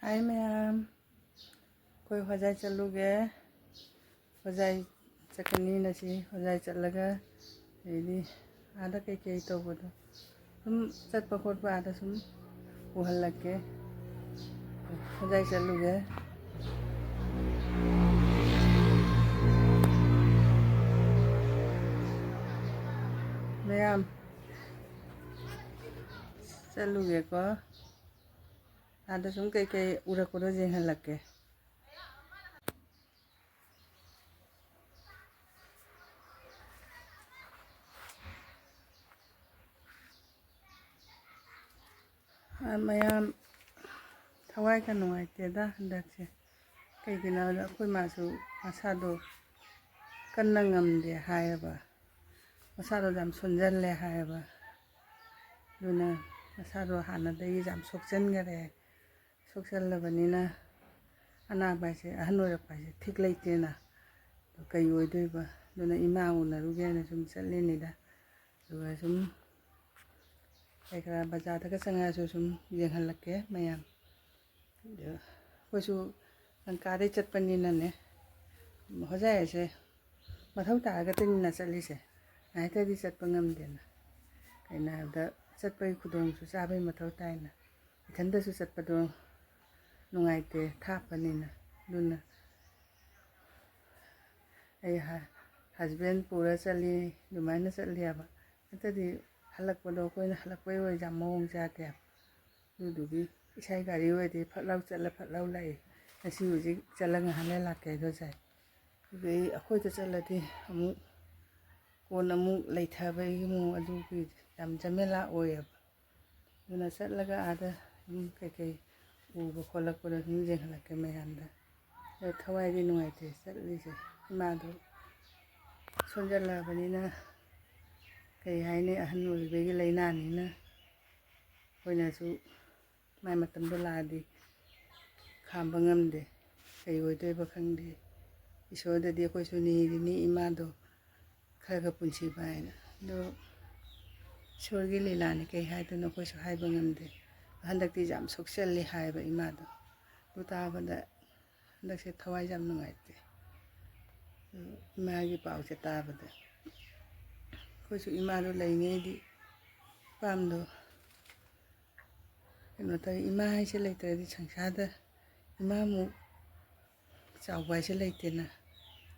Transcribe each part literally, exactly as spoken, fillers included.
ꯍꯥꯏ ꯃꯌꯥꯝ, ꯑꯩꯈꯣꯏ ꯍꯣꯖꯥꯏ ꯆꯠꯂꯨꯒꯦ꯫ ꯍꯣꯖꯥꯏ ꯆꯠꯀꯅꯤ ꯉꯁꯤ꯫ ꯍꯣꯖꯥꯏ ꯆꯠꯂꯒ ꯑꯗꯩꯗꯤ ꯑꯥꯗ ꯀꯩꯀꯩ ꯇꯧꯕꯗꯣ ꯁꯨꯝ ꯆꯠꯄ ꯈꯣꯠꯄ ꯑꯥꯗ ꯁꯨꯝ ꯎꯍꯜꯂꯛꯀꯦ꯫ ꯍꯣꯖꯥꯏ ꯆꯠꯂꯨꯒꯦ꯫ ꯃꯌꯥꯝ ꯆꯠꯂꯨꯒꯦꯀꯣ꯫ ꯑꯥꯗ ꯁꯨꯝ ꯀꯩꯀꯩ ꯎꯔꯛꯄꯗꯣ ꯌꯦꯡꯍꯜꯂꯛꯀꯦ꯫ ꯑ, ꯃꯌꯥꯝ ꯊꯋꯥꯏ ꯈꯔ ꯅꯨꯡꯉꯥꯏꯇꯦꯗ ꯍꯟꯗꯛꯁꯦ꯫ ꯀꯩꯒꯤꯅꯣ ꯍꯥꯏꯕꯗ ꯑꯩꯈꯣꯏ ꯃꯥꯁꯨ ꯃꯁꯥꯗꯣ ꯀꯟꯅ ꯉꯝꯗꯦ ꯍꯥꯏꯌꯦꯕ꯫ ꯃꯁꯥꯗꯣ ꯌꯥꯝ ꯁꯣꯟꯖꯜꯂꯦ ꯍꯥꯏꯌꯦꯕ꯫ ꯑꯗꯨꯅ ꯃꯁꯥꯗꯣ ꯍꯥꯟꯅꯗꯒꯤ ꯌꯥꯝ ꯁꯣꯛꯆꯟꯈꯔꯦ꯫ ꯁꯣꯛꯆꯜꯂꯕꯅꯤꯅ ꯑꯅꯥꯕ ꯍꯥꯏꯁꯦ, ꯑꯍꯟ ꯑꯣꯏꯔꯛꯄ ꯍꯥꯏꯁꯦ ꯊꯤꯛ ꯂꯩꯇꯦꯅ꯫ ꯑꯗꯣ ꯀꯩ ꯑꯣꯏꯗꯣꯏꯕ? ꯑꯗꯨꯅ ꯏꯃꯥ ꯎꯅꯔꯨꯒꯦ ꯍꯥꯏꯅ ꯁꯨꯝ ꯆꯠꯂꯤꯅꯤꯗ꯫ ꯑꯗꯨꯒ ꯁꯨꯝ ꯀꯩ ꯀꯔꯥ ꯕꯖꯥꯔꯗꯒ ꯆꯪꯉꯛꯑꯁꯨ ꯁꯨꯝ ꯌꯦꯡꯍꯜꯂꯛꯀꯦ ꯃꯌꯥꯝ꯫ ꯑꯗꯣ ꯑꯩꯈꯣꯏꯁꯨ ꯂꯪꯀꯥꯗꯩ ꯆꯠꯄꯅꯤꯅꯅꯦ, ꯍꯣꯖꯥꯏ ꯍꯥꯏꯁꯦ ꯃꯊꯧ ꯇꯥꯔꯒꯗꯅꯤꯅ ꯆꯠꯂꯤꯁꯦ, ꯉꯥꯏꯇꯗꯤ ꯆꯠꯄ ꯉꯝꯗꯦꯅ꯫ ꯀꯩꯅꯣ ꯍꯥꯏꯕꯗ, ꯆꯠꯄꯒꯤ ꯈꯨꯗꯣꯡꯁꯨ ꯆꯥꯕꯒꯤ ꯃꯊꯧ ꯇꯥꯏꯅ꯫ ꯏꯊꯟꯇꯁꯨ ꯆꯠꯄꯗꯣ ꯅꯨꯡꯉꯥꯏꯇꯦ, ꯊꯥꯞꯄꯅꯤꯅ꯫ ꯑꯗꯨꯅ ꯑꯩ ꯍ-, ꯍꯁꯕꯦꯟ ꯄꯨꯔ ꯆꯠꯂꯤ, ꯑꯗꯨꯃꯥꯏꯅ ꯆꯠꯂꯤ ꯍꯥꯏꯕ꯫ ꯅꯠꯇ꯭ꯔꯗꯤ ꯍꯜꯂꯛꯄꯗꯣ ꯑꯩꯈꯣꯏꯅ ꯍꯜꯂꯛꯄꯩ ꯑꯣꯏ ꯌꯥꯝ ꯃꯑꯣꯡ ꯆꯥꯗꯦ ꯍꯥꯏꯕ꯫ ꯑꯗꯨꯗꯨꯒꯤ ꯏꯁꯥꯒꯤ ꯒꯥꯔꯤ ꯑꯣꯏꯔꯗꯤ ꯐꯠ ꯂꯥꯎ ꯆꯠꯂ ꯐꯠ ꯂꯥꯎ ꯂꯥꯛꯏ꯫ ꯉꯁꯤ ꯍꯧꯖꯤꯛ ꯆꯠꯂ ꯉꯥꯏꯍꯥꯛ ꯂꯩꯔ ꯂꯥꯛꯀꯦ ꯍꯥꯏꯗꯣ ꯁꯥꯏ꯫ ꯑꯗꯨꯗꯩ ꯑꯩꯈꯣꯏꯗ ꯆꯠꯂꯗꯤ ꯑꯃꯨꯛ ꯀꯣꯟꯅ ꯑꯃꯨꯛ ꯂꯩꯊꯕꯒꯤ ꯑꯃꯨꯛ ꯑꯗꯨꯒꯤ ꯌꯥꯝ ꯖꯃꯦꯂꯥ ꯑꯣꯏꯌꯦꯕ꯫ ꯑꯗꯨꯅ ꯆꯠꯂꯒ ꯑꯥꯗ ꯑꯗꯨꯝ ꯀꯩꯀꯩ ꯎꯕ ꯈꯣꯠꯂꯛꯄꯗꯣ ꯑꯗꯨꯝ ꯌꯦꯡꯍꯜꯂꯛꯀꯦ ꯃꯌꯥꯝꯗ꯫ ꯑꯗꯣ ꯊꯋꯥꯏꯗꯤ ꯅꯨꯡꯉꯥꯏꯇꯦ ꯆꯠꯂꯤꯁꯦ꯫ ꯏꯃꯥꯗꯣ ꯁꯣꯟꯖꯜꯂꯛꯑꯕꯅꯤꯅ, ꯀꯩ ꯍꯥꯏꯅꯤ, ꯑꯍꯟ ꯑꯣꯏꯕꯒꯤ ꯂꯥꯏꯅꯥꯅꯤꯅ ꯑꯩꯈꯣꯏꯅꯁꯨ ꯃꯥꯏ ꯃꯇꯝꯗꯣ ꯂꯥꯛꯑꯗꯤ ꯈꯥꯝꯕ ꯉꯝꯗꯦ꯫ ꯀꯩ ꯑꯣꯏꯗꯣꯏꯕ ꯈꯪꯗꯦ꯫ ꯏꯁꯣꯔꯗꯗꯤ ꯑꯩꯈꯣꯏꯁꯨ ꯅꯤꯔꯤꯅꯤ ꯏꯃꯥꯗꯣ ꯈꯔ ꯈꯔ ꯄꯨꯟꯁꯤꯕ ꯍꯥꯏꯅ꯫ ꯑꯗꯣ ꯏꯁꯣꯔꯒꯤ ꯂꯤꯂꯥꯅꯤ, ꯀꯩ ꯍꯥꯏꯗꯣꯏꯅꯣ ꯑꯩꯈꯣꯏꯁꯨ ꯍꯥꯏꯕ ꯉꯝꯗꯦ꯫ ꯍꯟꯗꯛꯇꯤ ꯌꯥꯝ ꯁꯣꯛꯆꯜꯂꯦ ꯍꯥꯏꯕ ꯏꯃꯥꯗꯣ꯫ ꯑꯗꯨ ꯇꯥꯕꯗ ꯍꯟꯗꯛꯁꯦ ꯊꯋꯥꯏꯁꯦ ꯌꯥꯝ ꯅꯨꯡꯉꯥꯏꯇꯦ꯫ ꯏꯃꯥꯒꯤ ꯄꯥꯎꯁꯦ ꯇꯥꯕꯗ꯫ ꯑꯩꯈꯣꯏꯁꯨ ꯏꯃꯥꯗꯣ ꯂꯩꯉꯩꯗꯤ ꯏꯄꯥꯝꯗꯣ ꯀꯩꯅꯣ ꯇꯧꯋꯤ, ꯏꯃꯥ ꯍꯥꯏꯁꯦ ꯂꯩꯇ꯭ꯔꯗꯤ ꯁꯪꯁꯥꯔꯗ ꯏꯃꯥꯃꯨꯛ ꯆꯥꯎꯕ ꯍꯥꯏꯁꯦ ꯂꯩꯇꯦꯅ꯫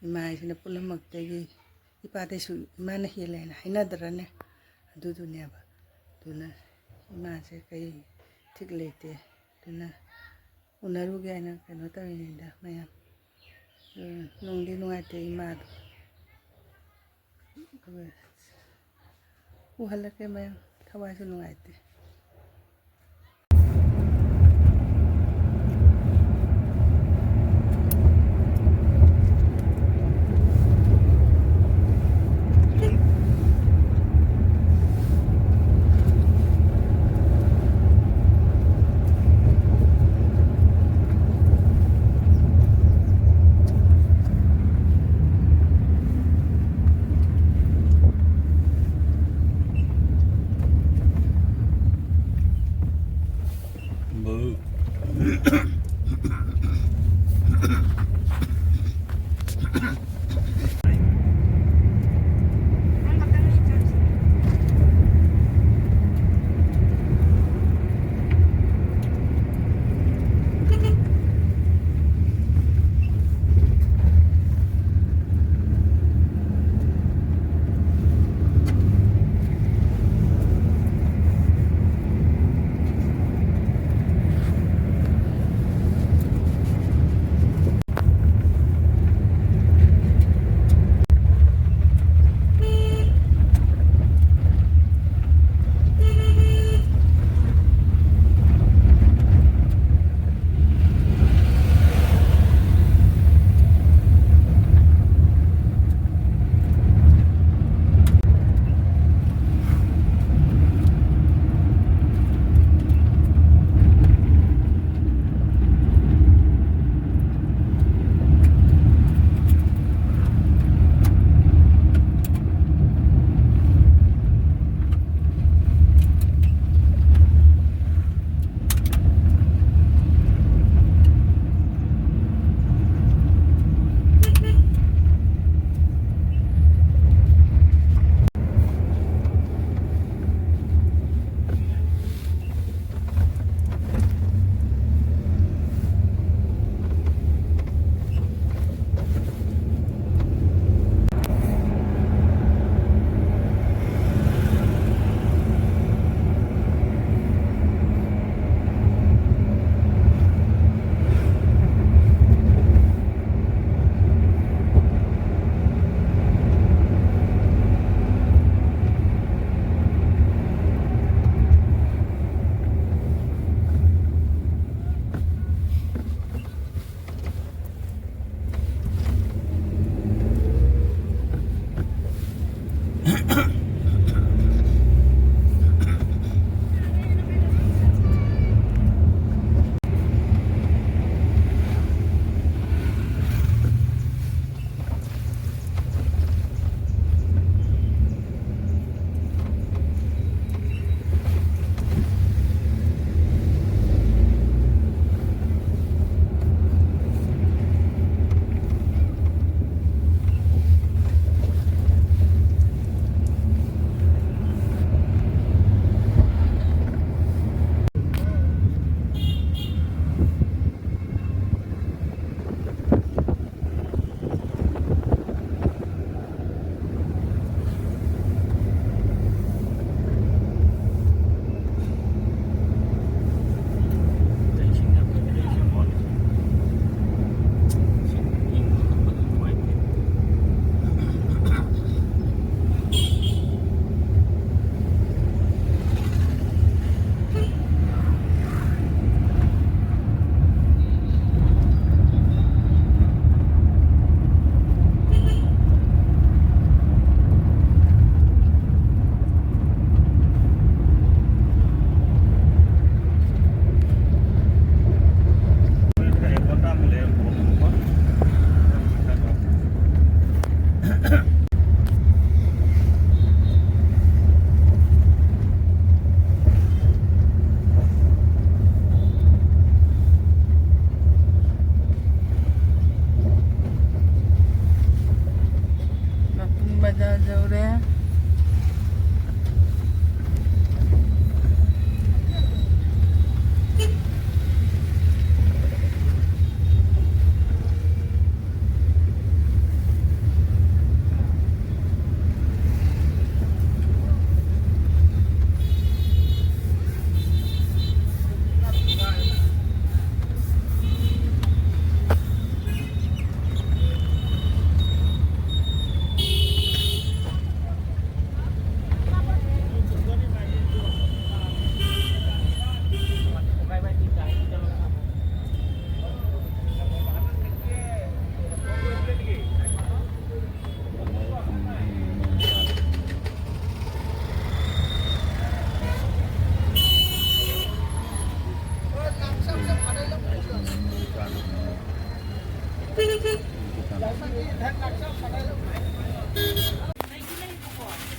ꯏꯃꯥ ꯍꯥꯏꯁꯤꯅ ꯄꯨꯝꯅꯃꯛꯇꯒꯤ ꯏꯄꯥꯗꯩꯁꯨ ꯏꯃꯥꯅ ꯍꯦꯜꯂꯦ ꯍꯥꯏꯅ ꯍꯥꯏꯅꯗ꯭ꯔꯅꯦ? ꯑꯗꯨꯗꯨꯅꯦꯕ꯫ ꯑꯗꯨꯅ ꯏꯃꯥꯁꯦ ꯀꯩ ꯊꯤꯛ ꯂꯩꯇꯦ꯫ ꯑꯗꯨꯅ ꯎꯅꯔꯨꯒꯦ ꯍꯥꯏꯅ ꯀꯩꯅꯣ ꯇꯧꯔꯤꯉꯩꯗ ꯃꯌꯥꯝ, ꯎꯝ, ꯅꯨꯡꯗꯤ ꯅꯨꯡꯉꯥꯏꯇꯦ ꯏꯃꯥꯗꯣ꯫ ꯑꯗꯨꯒ ꯎꯍꯜꯂꯛꯀꯦ ꯃꯌꯥꯝ, ꯊꯋꯥꯏꯁꯨ ꯅꯨꯡꯉꯥꯏꯇꯦ꯫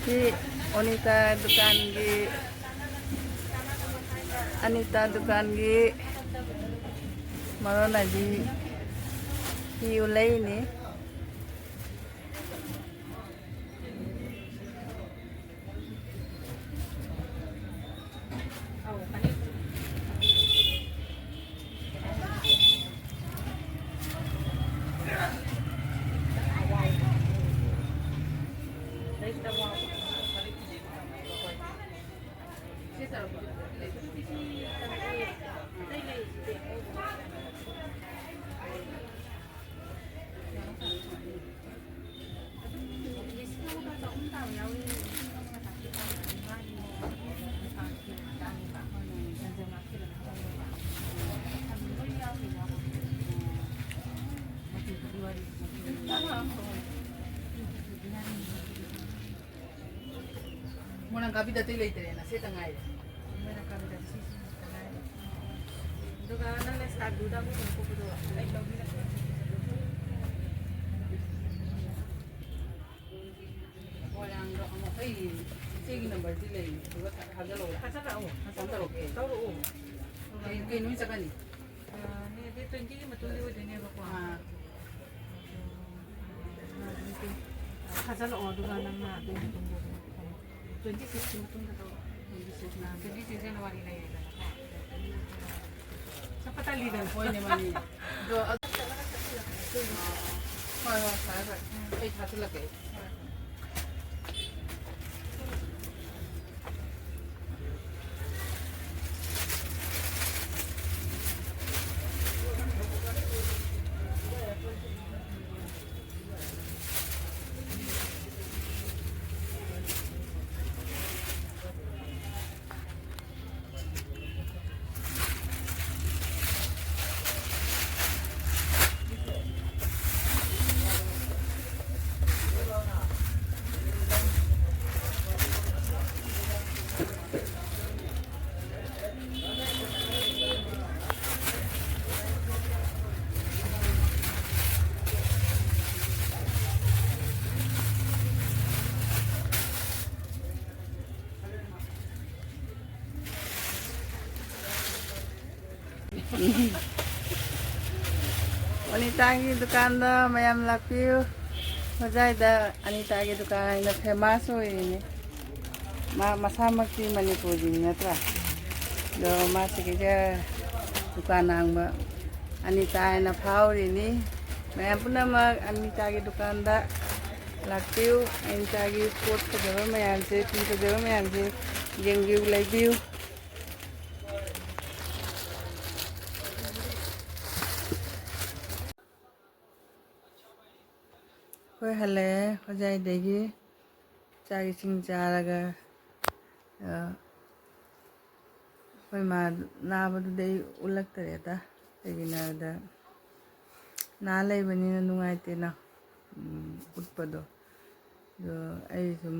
ꯁꯤ ꯑꯣꯅꯤꯇꯥ ꯗꯨꯀꯥꯟꯒꯤ, ꯑꯅꯤꯇꯥ ꯗꯨꯀꯥꯟꯒꯤ ꯃꯔꯣꯟ ꯅꯥꯏꯕꯤ ꯐꯤ ꯂꯩꯅꯤ꯫ ꯃꯣꯏꯔꯥꯡ ꯀꯥꯕꯤꯗ ꯑꯇꯩ ꯂꯩꯇ꯭ꯔꯦꯅ ꯁꯤꯇ ꯉꯥꯏꯔꯦ꯫ ꯃꯣꯏꯔꯥꯡ ꯀꯥꯕꯤꯗ ꯁꯤꯁꯤꯃꯛꯇ ꯉꯥꯏꯔꯦ꯫ ꯑꯗꯨꯒ ꯅꯪꯅ ꯁ꯭ꯀꯥꯏ ꯕ꯭ꯂꯨꯗ ꯑꯃ ꯀꯩꯅꯣ ꯀꯣꯛꯄꯗꯣ ꯑꯩ ꯂꯧꯕꯤꯔꯛꯀꯦ꯫ ꯃꯣꯏꯔꯥꯡꯗꯣ ꯑꯃꯨꯛ ꯑꯩ ꯏꯆꯦꯒꯤ ꯅꯝꯕꯔꯗꯤ ꯂꯩ, ꯑꯗꯨꯒ ꯊꯥꯖꯤꯜꯂꯛꯑꯣ꯫ ꯊꯥꯖꯤꯜꯂꯛꯑꯣ꯫ ꯐꯣꯟ ꯇꯧꯔꯛꯀꯦ꯫ ꯇꯧꯔꯛꯑꯣ꯫ ꯀꯩ, ꯀꯩ ꯅꯨꯃꯤꯠ ꯆꯠꯀꯅꯤ? ꯑꯥ, ꯅꯦ, ꯗꯦꯠ ꯇ꯭ꯋꯦꯟꯇꯤꯒꯤ ꯃꯇꯨꯡꯗꯤ ꯑꯣꯏꯗꯣꯏꯅꯦꯕꯀꯣ꯫ ꯑꯥ꯫ ꯑꯗꯣ, ꯊꯥꯖꯤꯜꯂꯛꯑꯣ, ꯑꯗꯨꯒ ꯅꯪꯅ ꯑꯗꯨꯒꯤ ꯃꯇꯨꯡꯗ ꯑꯗꯨꯝ ꯇꯧꯔꯣ꯫ ꯇ꯭ꯋꯦꯟꯇꯤ ꯁꯤꯛꯁꯀꯤ ꯃꯇꯨꯡꯗ ꯇꯧꯔꯣ꯫ ꯇ꯭ꯋꯦꯟꯇꯤ ꯁꯤꯛꯁ ꯖꯅꯋꯥꯔꯤ ꯂꯩꯔꯦꯗꯅꯀꯣ꯫ ꯆꯠꯄ ꯇꯜꯂꯤꯗꯅ꯫ ꯍꯣꯏꯅꯦ, ꯃꯥꯅꯦ꯫ ꯑꯗꯣ, ꯑ-, ꯍꯣꯏ, ꯍꯣꯏ, ꯐꯔꯦ, ꯐꯔꯦ꯫ ꯑꯩ ꯊꯥꯖꯤꯜꯂꯛꯀꯦ꯫ ꯑꯅꯤꯇꯥꯒꯤ ꯗꯨꯀꯥꯟꯗ ꯃꯌꯥꯝ ꯂꯥꯛꯄꯤꯌꯨ꯫ ꯍꯣꯖꯥꯏꯗ ꯑꯅꯤꯇꯥꯒꯤ ꯗꯨꯀꯥꯟ ꯍꯥꯏꯅ ꯐꯦꯃꯁ ꯑꯣꯏꯔꯤꯅꯤ꯫ ꯃꯥ ꯃꯁꯥꯃꯛꯇꯤ ꯃꯅꯤꯄꯨꯔꯒꯤꯅꯤ ꯅꯠꯇ꯭ꯔꯥ? ꯑꯗꯣ ꯃꯥ ꯁꯤꯒꯤꯁꯦ ꯗꯨꯀꯥꯟ ꯍꯥꯡꯕ ꯑꯅꯤꯇꯥ ꯍꯥꯏꯅ ꯐꯥꯎꯔꯤꯅꯤ꯫ ꯃꯌꯥꯝ ꯄꯨꯝꯅꯃꯛ ꯑꯅꯤꯇꯥꯒꯤ ꯗꯨꯀꯥꯟꯗ ꯂꯥꯛꯄꯤꯌꯨ꯫ ꯑꯅꯤꯇꯥꯒꯤ ꯄꯣꯠ ꯐꯖꯕ ꯃꯌꯥꯝꯁꯦ, ꯐꯤ ꯐꯖꯕ ꯃꯌꯥꯝꯁꯦ ꯌꯦꯡꯕꯤꯌꯨ, ꯂꯩꯕꯤꯌꯨ꯫ ꯑꯩꯈꯣꯏ ꯍꯜꯂꯛꯑꯦ ꯍꯣꯖꯥꯏꯗꯒꯤ꯫ ꯆꯥꯛ ꯏꯁꯤꯡ ꯆꯥꯔꯒ, ꯑ, ꯑꯩꯈꯣꯏ ꯃꯥ ꯅꯥꯕꯗꯨꯗꯤ ꯑꯩ ꯎꯠꯂꯛꯇꯔꯦꯗ꯫ ꯀꯩꯒꯤꯅꯣ ꯍꯥꯏꯕꯗ ꯅꯥ ꯂꯩꯕꯅꯤꯅ ꯅꯨꯡꯉꯥꯏꯇꯦꯅ, ꯎꯝ, ꯎꯠꯄꯗꯣ꯫ ꯑꯗꯣ ꯑꯩ ꯁꯨꯝ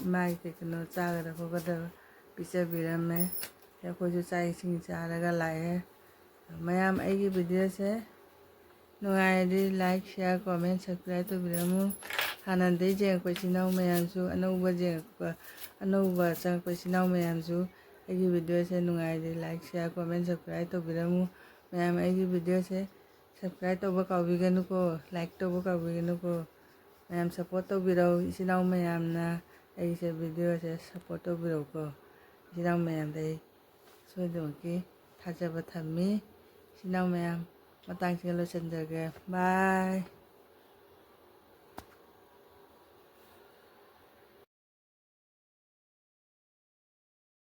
ꯏꯃꯥꯒꯤ ꯀꯩ ꯀꯩꯅꯣ ꯆꯥꯒꯗꯕ ꯈꯣꯠꯀꯗꯕ ꯄꯤꯖꯕꯤꯔꯝꯃꯦ꯫ ꯑꯗꯩ ꯑꯩꯈꯣꯏꯁꯨ ꯆꯥꯛ ꯏꯁꯤꯡ ꯆꯥꯔꯒ ꯂꯥꯛꯑꯦ꯫ ꯃꯌꯥꯝ ꯑꯩꯒꯤ ꯚꯤꯗꯤꯑꯣꯁꯦ ꯅꯨꯡꯉꯥꯏꯔꯗꯤ like, share, comment, subscribe ꯇꯧꯕꯤꯔꯝꯃꯨ꯫ ꯍꯥꯟꯅꯗꯩ ꯌꯦꯡꯉꯛꯄ ꯏꯆꯤꯟ ꯏꯅꯥꯎ ꯃꯌꯥꯝꯁꯨ, ꯑꯅꯧꯕ ꯌꯦꯡꯉꯛꯄ, ꯑꯅꯧꯕ ꯆꯪꯉꯛꯄ ꯏꯆꯤꯟ ꯏꯅꯥꯎ ꯃꯌꯥꯝꯁꯨ ꯑꯩꯒꯤ ꯚꯤꯗꯤꯑꯣꯁꯦ ꯅꯨꯡꯉꯥꯏꯔꯗꯤ like, share, comment, subscribe ꯇꯧꯕꯤꯔꯝꯃꯨ꯫ ꯃꯌꯥꯝ ꯑꯩꯒꯤ ꯚꯤꯗꯤꯑꯣꯁꯦ subscribe ꯇꯧꯕ ꯀꯥꯎꯕꯤꯒꯅꯨꯀꯣ, like ꯇꯧꯕ ꯀꯥꯎꯕꯤꯒꯅꯨꯀꯣ꯫ ꯃꯌꯥꯝ support ꯇꯧꯕꯤꯔꯧ, ꯏꯆꯤꯟ ꯏꯅꯥꯎ ꯃꯌꯥꯝꯅ ꯑꯩꯒꯤꯁꯦ ꯚꯤꯗꯤꯑꯣꯁꯦ support ꯇꯧꯕꯤꯔꯧꯀꯣ꯫ ꯏꯆꯤꯟ ꯏꯅꯥꯎ ꯃꯌꯥꯝꯗ ꯑꯩ ꯁꯣꯏꯗꯅꯃꯛꯀꯤ ꯊꯥꯖꯕ ꯊꯝꯃꯤ꯫ ꯏꯆꯤꯟ ꯏꯅꯥꯎ ꯃꯌꯥꯝ, ꯃꯇꯥꯡꯁꯤꯒ ꯂꯣꯏꯁꯤꯟꯖꯔꯒꯦ꯫ Bye꯫